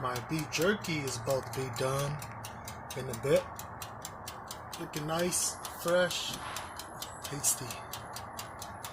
My beef jerky is about to be done in a bit. Looking nice, fresh, tasty.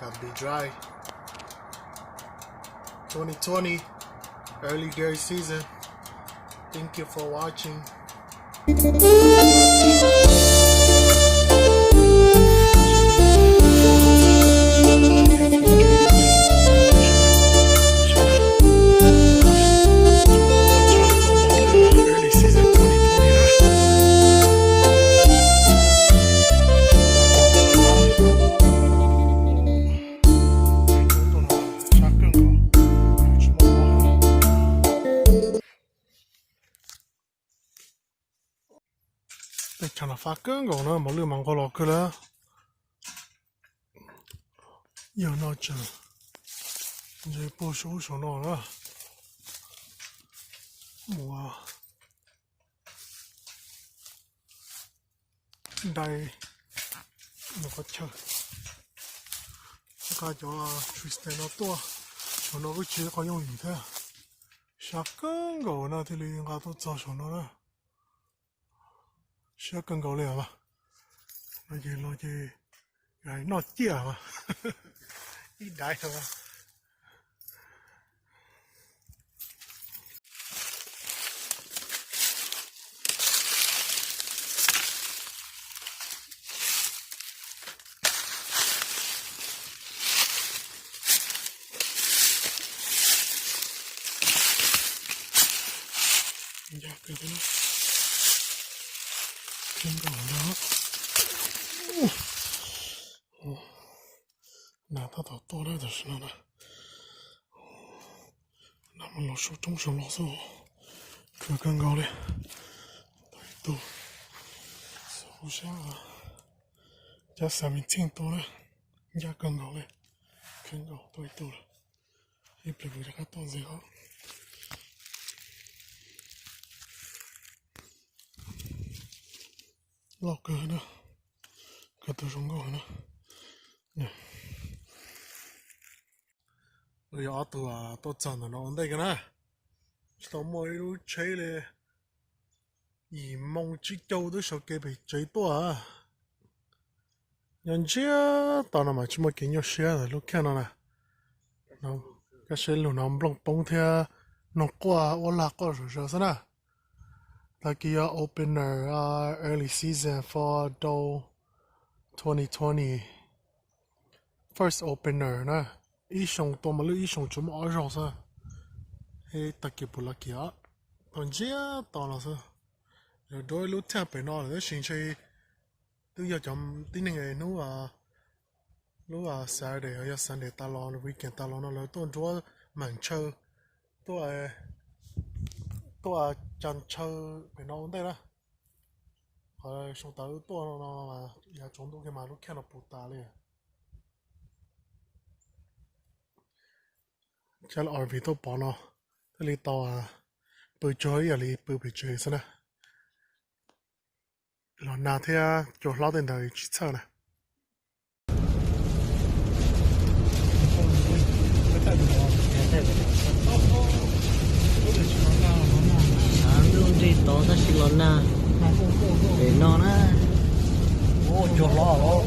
Gotta be dry. Twenty twenty, early dairy season. Thank you for watching. Tej chaw no fab kawg nkaus na, mos lwj mas nqua los kawg lawm. Yog no tseem ntshe puag saum no na. Mus dai mus qhov chaw, nqa cov tree stand no tuaj. Saum no kuj tsis qhov yooj yim thiab, siab kawg nkaus na thiaj li nqa tuaj txog saum no na. Siab kawg nkaus li os. No ces los ces noj ciaj os. Ib daiv os. Ncaj kawg thiab, khiav nkaus ntag. Nas tab tom tuaj lawm tam sim no na. Nas mas los saum roob saum los xwb, khwv kawg nkaus li. Tau ib tug, xyov kuv sab, cab seventeen tuaj na, ncaj kawg nkaus li, khiav nkaus tau ib tug lawm. Ib pliag kuv rov qab tuaj ntxiv os. Loj kawg na, kawg tug zoo nkauj na. Yog ob tug tuaj txog ntawm no ua ntej kiag na. Tsis tau muaj ib lub tsheb li, yim moo tsib caug twb sawv kev pem tsev tuaj. Nyob ntsiag to no mas tsis muaj kev nyuaj siab lub kheej no na. Kab seb lug no nplooj poob thiab noog quaj ua lag quaj zom zaws xwb na. Tag kis yog opener, early season for Doe twenty twenty. First opener na, ib xyoo tua mas lwj ib xyoo tsuas muaj ob zaug xwb. Tag kis puas lucky os, tau ntsiag to no xwb. Yog dua ib lub thaj pem no lawm tab sis ntshe twb yog cov tib neeg hnub, lub Saturday yog Sunday tas los weekend tas los no lawv tuaj nruab meem ntshaw, tuaj, tuaj cas ntshaw pem no ua ntej na. Qhov xyoo tas tuaj no yav tsaus ntuj kiag mas lub khej no puv tas li. Cab lub R V tuaj pov no thiaj li tau pw tsuag ib yam li pw pem tsev xwb na. Los nag thiab cua hlob tej ntawd tsis txhawj na. Av ntuj nrig tod tab sis los nag pem no na. Ua cua hlob.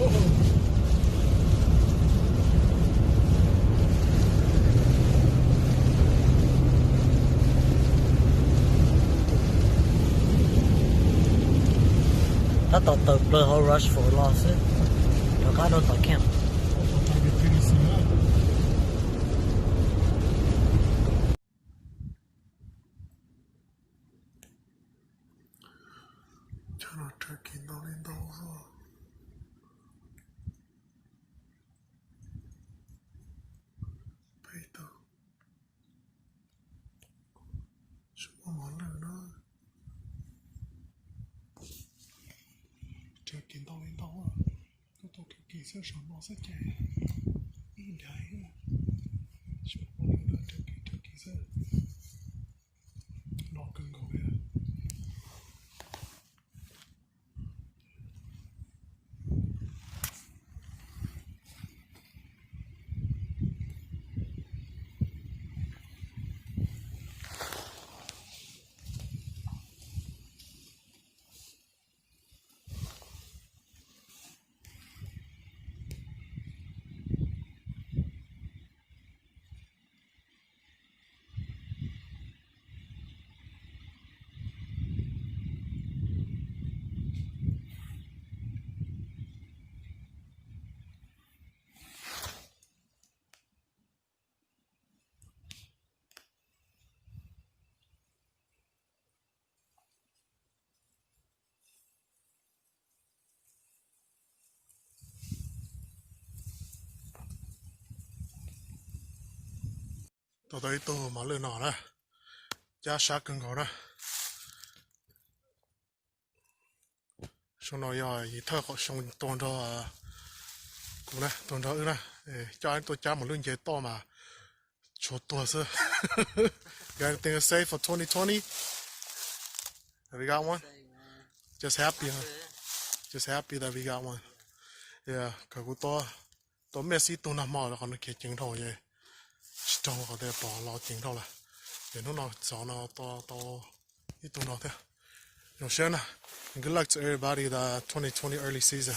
Tab tom tawm plaws hauv Rushford los xwb, rov qab rau tom camp. Chaw no turkey ntau li ntau xwb. Peb tug tsis muaj mos lwj na. Turkey ntau li ntau, tuaj tua turkey xwb, saum no xwb ces ib nraiv. Tsis muaj mos lwj na, turkey turkey xwb. No kawg nkaus li. Tau tau ib tug mos lwj no na, cab sab kawg nkaus na. Xyoo no yog yim thawj qaum xyoo tuaj nrog kuv na, tuaj nrog wb na, coj tuaj cab mos lwj nce toj mas tshuav tuag xwb. Got anything to say for twenty twenty? Have we got one? Just happy, huh? Just happy that we got one. Yeah, kawg kuv tau mej xib tug nag hmo los qhov no khiav ceev dhau, tsis raug qhov tias pom los ceev dhau lawm. Ces hnub no txog no tau ib tug no thiab. Zoo siab na. And good luck to everybody the twenty twenty early season.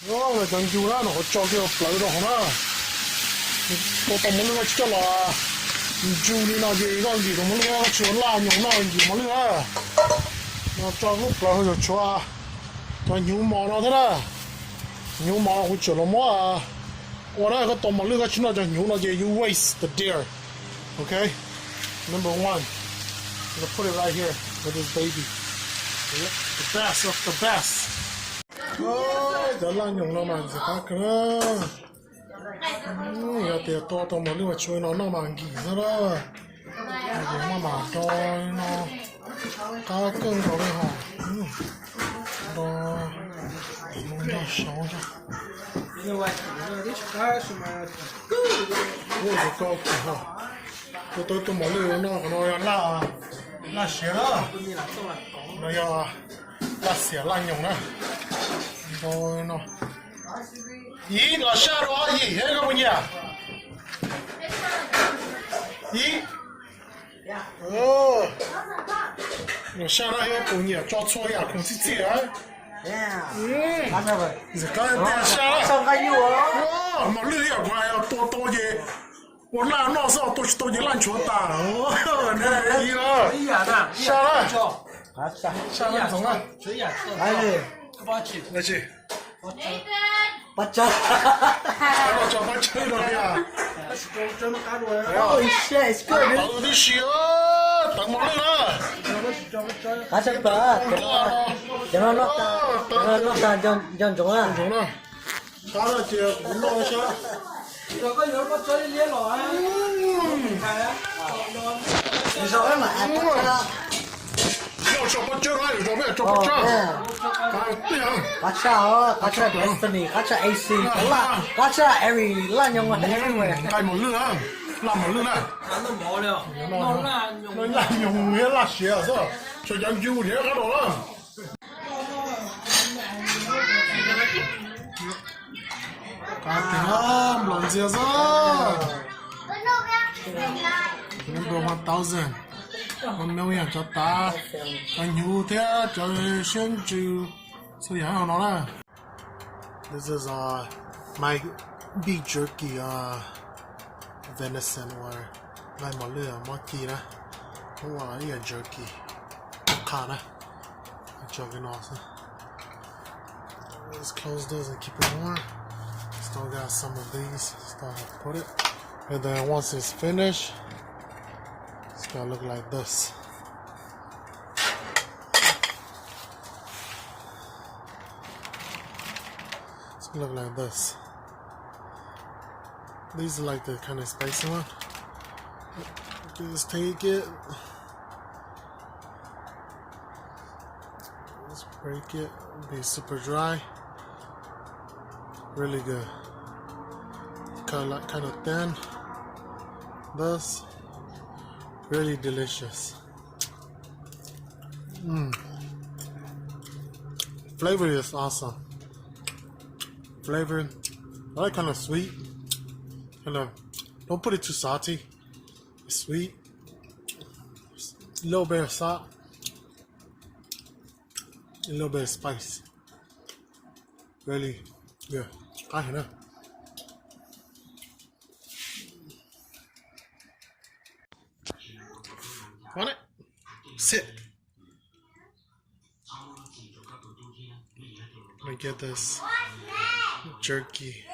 Cov ncu na, no qhov tso kiag plawv rau hauv na. Tau tau mos lwj no tsis coj los ncu li no ces koj nkim tau mos lwj, koj tsis ua laj nyoos noj nkim mos lwj na. No tso lub plawv hauv yog tshuav cov hnyuv mos no thiab na. Hnyuv mos no kuv tseem los muab ua na, koj tau mos lwj koj tsis noj cov hnyuv no ces you waste the dairy. Okay? Number one. I'm gonna put it right here with this baby. The best of the best. Cov laj nyoos no mas ntxim qab kawg na. Yog tias tua tau mos lwj mas tshuav no noj mas nkim xwb na. Maj mam do no qab kawg nkaus li hos. Do noj saud. Ua koj kis ho. Tua tau tus mos lwj no, qhov no yog laj, laj siav na. No yog laj siav laj nyoos na. Do no. Ib los saj rau yim thiab koj puas nyiam? Ib los saj na, yog puas nyiam tso txhua yam khoom txhij txhij. Ntxim qab tiag saj. Mos lwj yam kuv hais tua tau ces ua laj noj xwb, tua tsis tau ces laj nchuav tas. Saj na. Saj na ntxoov na. Pab tsawb. Pab tsawb no tiag. Tawv tib si, tawv mos lwj na. Qab tshaj plaws. Cov no noj tag nco ntsoov na. Qab no ces kuv noj sab. Noj tso pab tsawb na, yus tso peb tso pab tsawb. Qab tshaj, qab tshaj Destiny, qab tshaj A C, qab tshaj every laj nyoos everywhere. Nqaij mos lwj na, laj mos lwj na. Noj laj nyoos thiab laj siav xwb, tshuav cov ncu thiab qab dos na. Qab tiag, nplaum ntxiag xwb. Number one thousand. Cov me nyuam cov tav, cov hnyuv thiab cov siab ntsws, txhua yam hauv no na. This is uh, my beef jerky, uh, venison or nqaij mos lwj mob ci na. Muab ua ib yam jerky qha na. Tso kiag no xwb. Let's close this and keep it warm. Still got some of these. Still have to put it. And then once it's finished, it's gonna look like this. It's gonna look like this. These are like the kind of spicy one. Just take it. Just break it. Be super dry. Really good. Cut like kind of thin. This really delicious. Mm. Flavor is awesome. Flavor, I like kind of sweet. Kind of, don't put it too salty. It's sweet. A little bit of salt. A little bit of spice. Really good. Qab heev na. Want it? Sit. Let me get this jerky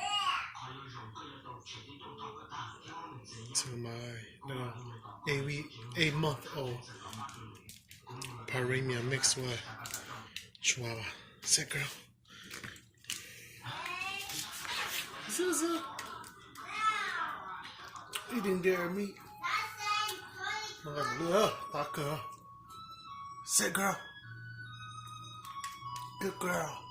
to my little eight week, eight month old Pyrenean mixed with Chihuahua. Sit, girl. Zuzu. Eating dairy meat. Nqa mus lwj, tab kawg. Sad girl. Good girl.